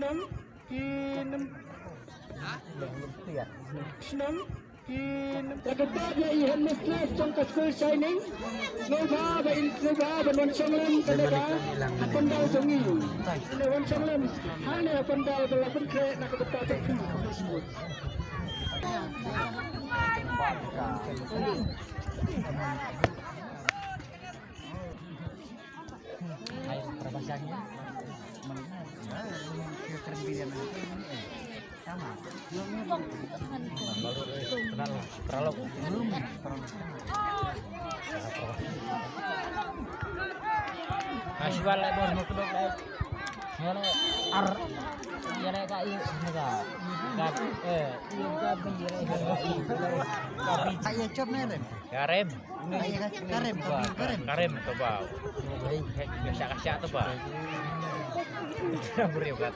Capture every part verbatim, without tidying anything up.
Nam, ki nam. Nam, ki nam. Ka kata ïa i headmistress jong ka skul Shining. Sngewbha ba in, sngewbha ba wan shong lem ka dei ka ha pandal jong ngi. Wan shong lem hangne ha pandal ba la pynkhreh na ka bynta jong phi. Aswal lai bor mo kedok lai. Ngene ar ngene ka i ngene ka. Ka eh i ka ben ngene ka i. Ka bi. Ka ya chop ne rem. Ka rem. Ka ya ka rem, ka bi ka rem. Ka rem to ba. Ka syak ka syak to ba. Ka briew kat.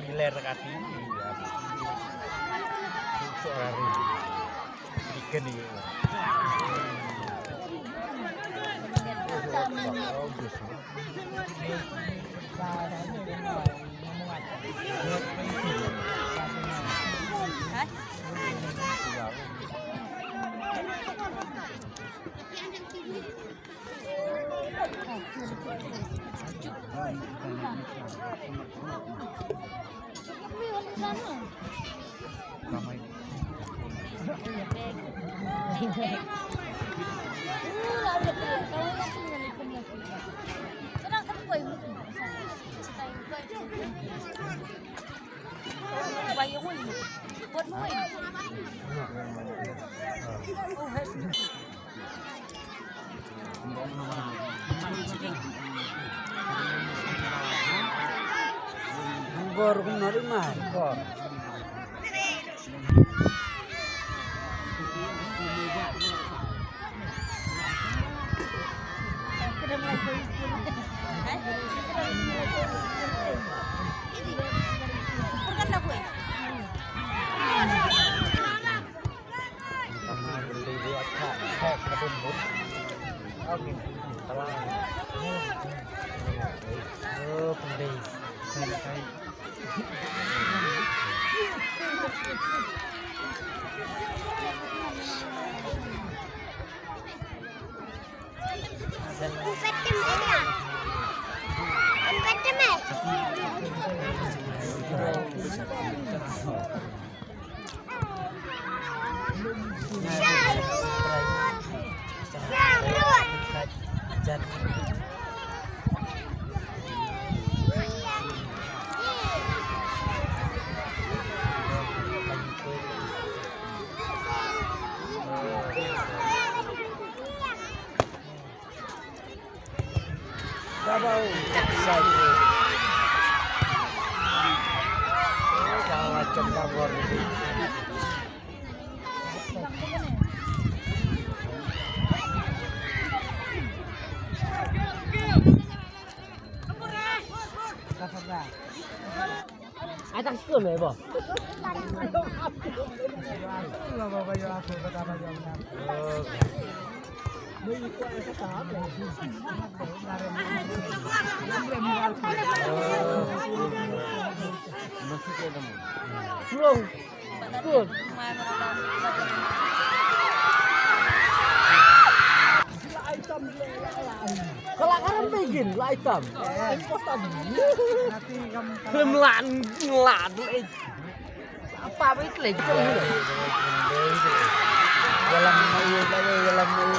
Giler ka ti. Sok rari. Ikan ni. Bor kumno di mai bor. Ai tak sum eh bo. Sulung. Good. Ka la ka rem begin la item. Film lan lan. Apa ba i klik? Yalam na u, yalam na u.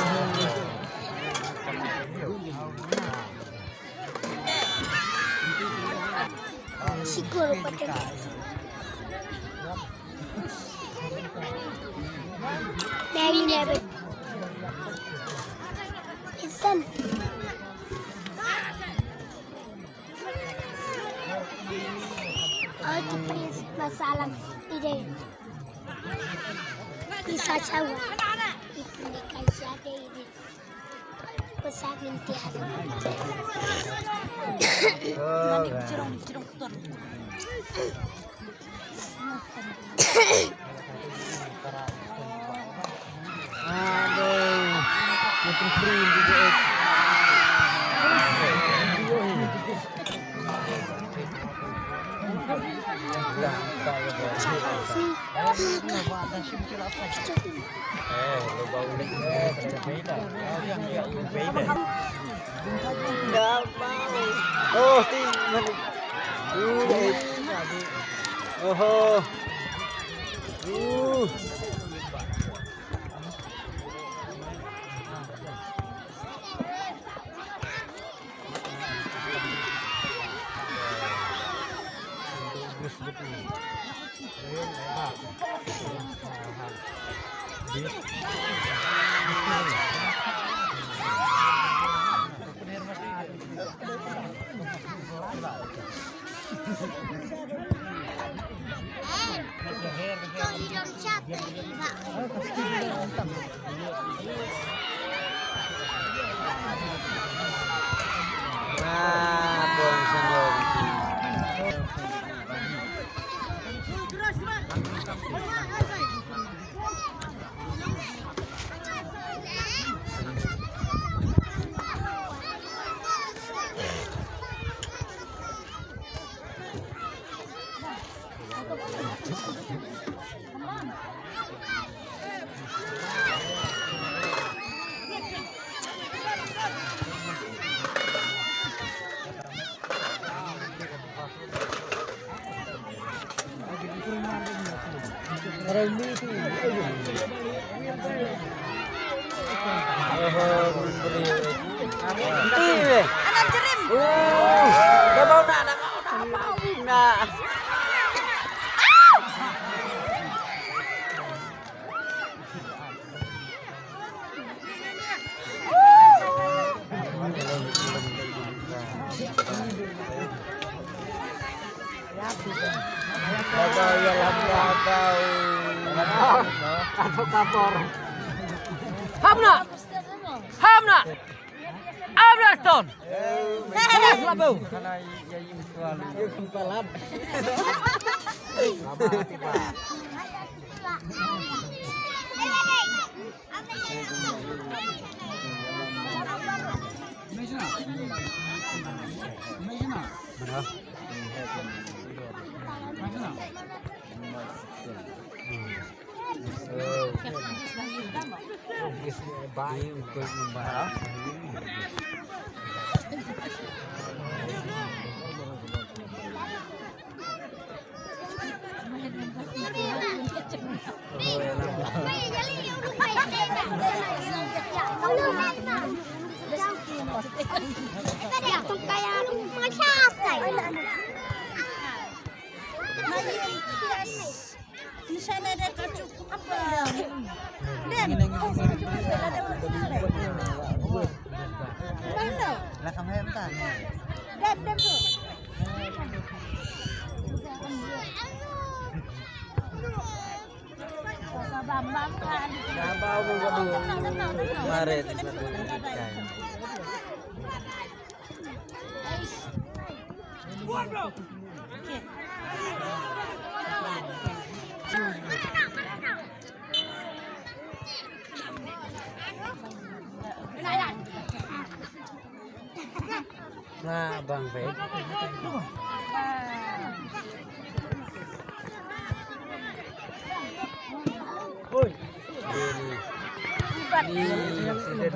Sikur pakai. Dai ni ne. Isan. Oh, tu prince masalah ide. Isa chawa. Ipinde kaisa de ide. Pesak minti ada. Mandi jerong jerong kotor. Aduh, makin free juga. Oh, ting, man. Uh, eh. Oho. Uh. Hamna! Hamna! Ablaston! Yes, labu! Nah, bang, baik. Oi. Ini accident.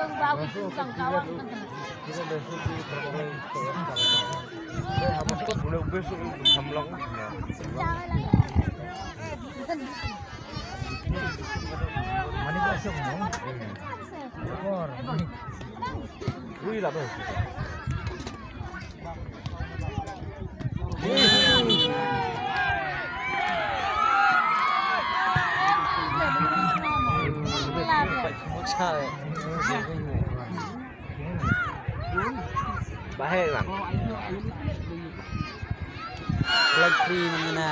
Bahaya bang. Flag free mana?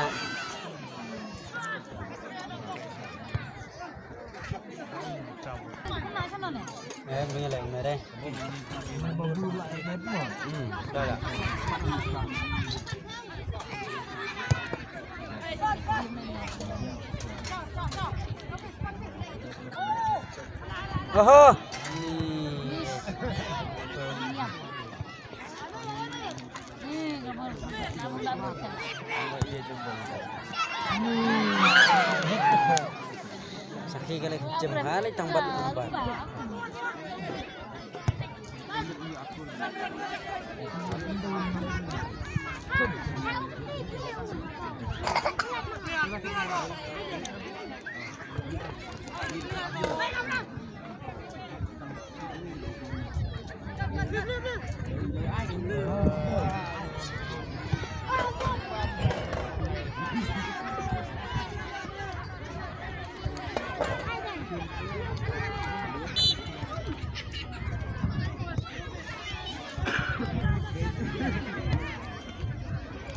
Eh, punya lagi mana? Hmm, dah, dah. Oho. Sakhi ka leh jem ha leh tang bat kumba.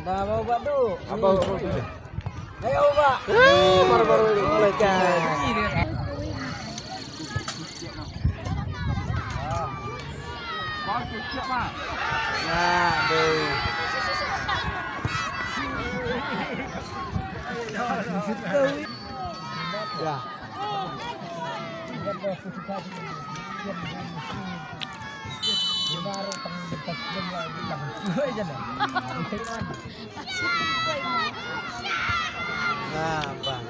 Ba, ba, ba, du. Apa, apa, apa? Ayo, ba. Eh, baru, baru, baru. Mulai, kan. Nah, deh. Ya. Nah, bang.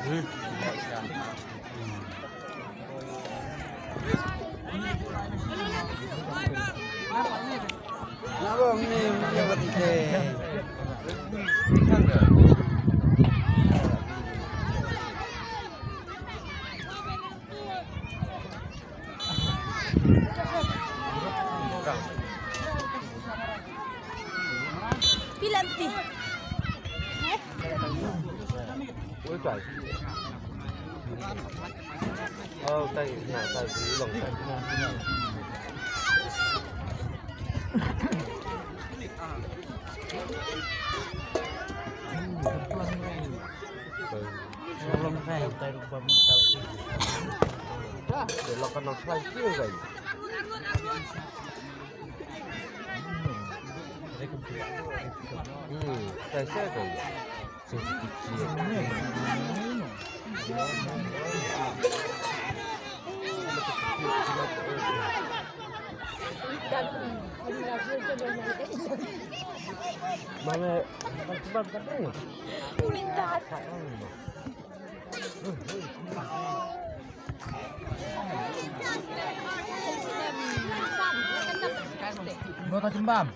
Hmm. Pilanti. Ui, trời. Ờ, tay, nè, tay, lòng tay. Lòng tay, tay, lòng tay. Để lọc cái lòng tay kia rồi. Hmm, tay saya kan. Mana, mana sebab tak ada. Minta. Bota jembam.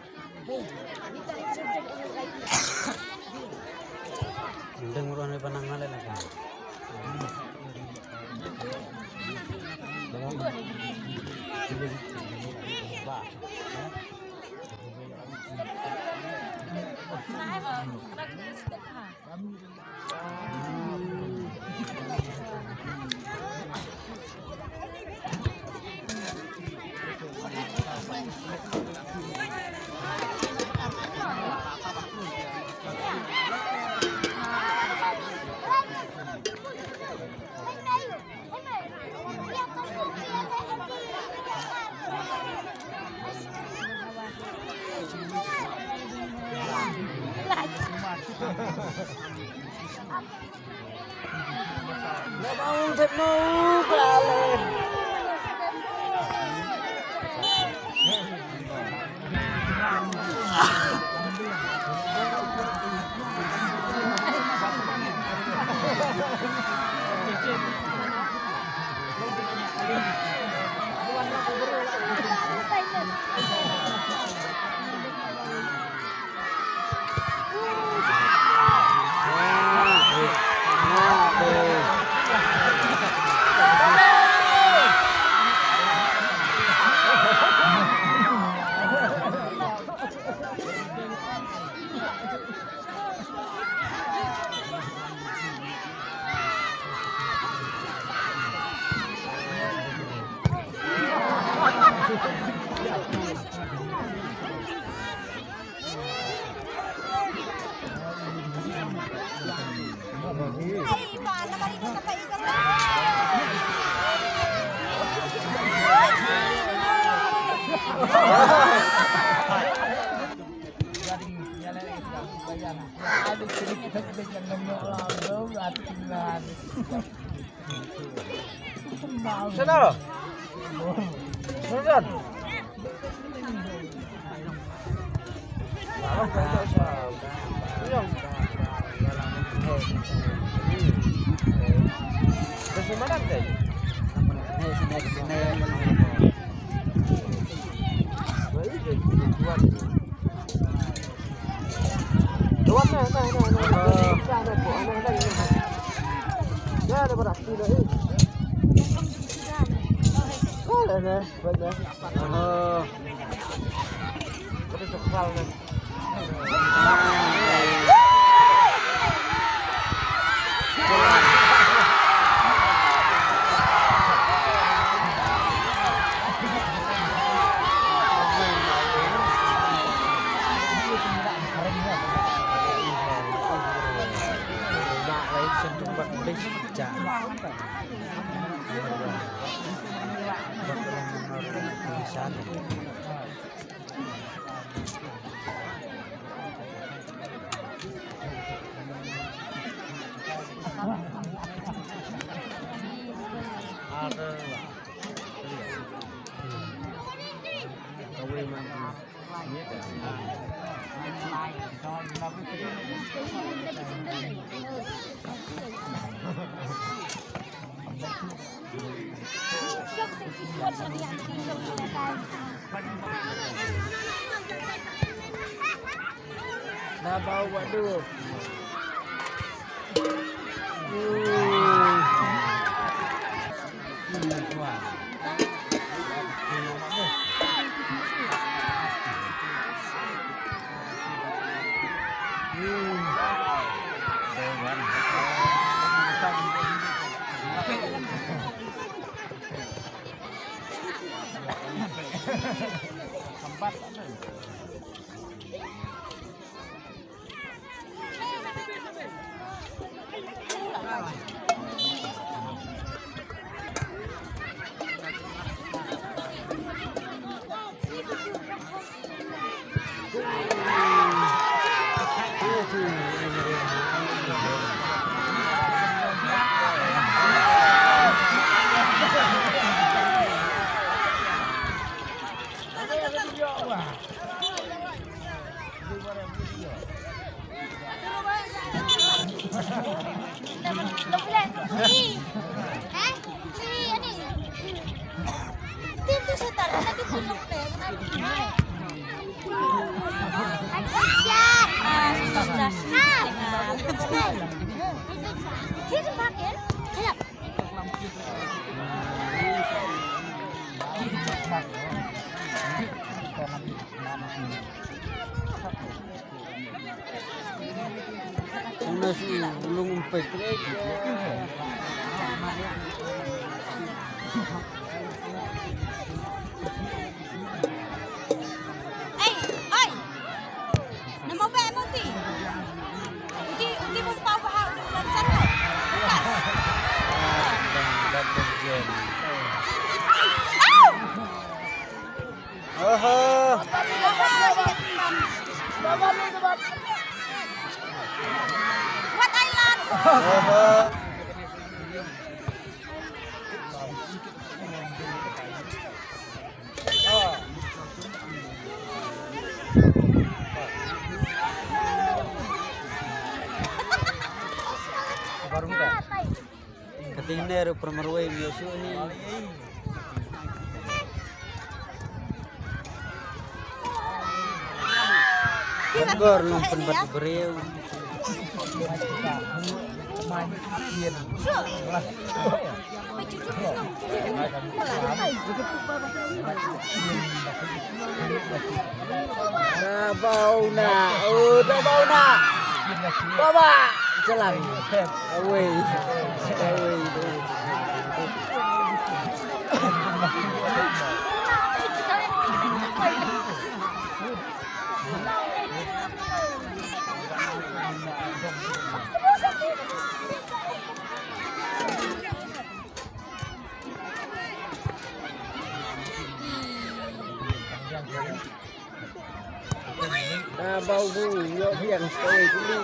Deng ruan le panang ale na ka. Sana. Sana. Na bau, waduh. Una su lung pek. Ei, ei. Nama ba mo ti? Uti, uti mo pa ba ha ulo san no. Bukas. Au! Oho. Wat ai lan. Oho. Baru muda. Ka tynrai ruh para marwei ïa shuh hi. Kor long pynbat briew. Da bau na, oh, da bau na. Baba, jalan. Away. Away. Bau bu, yo biang sekali dulu.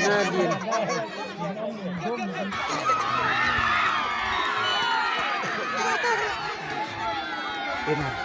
Nadin. Enak.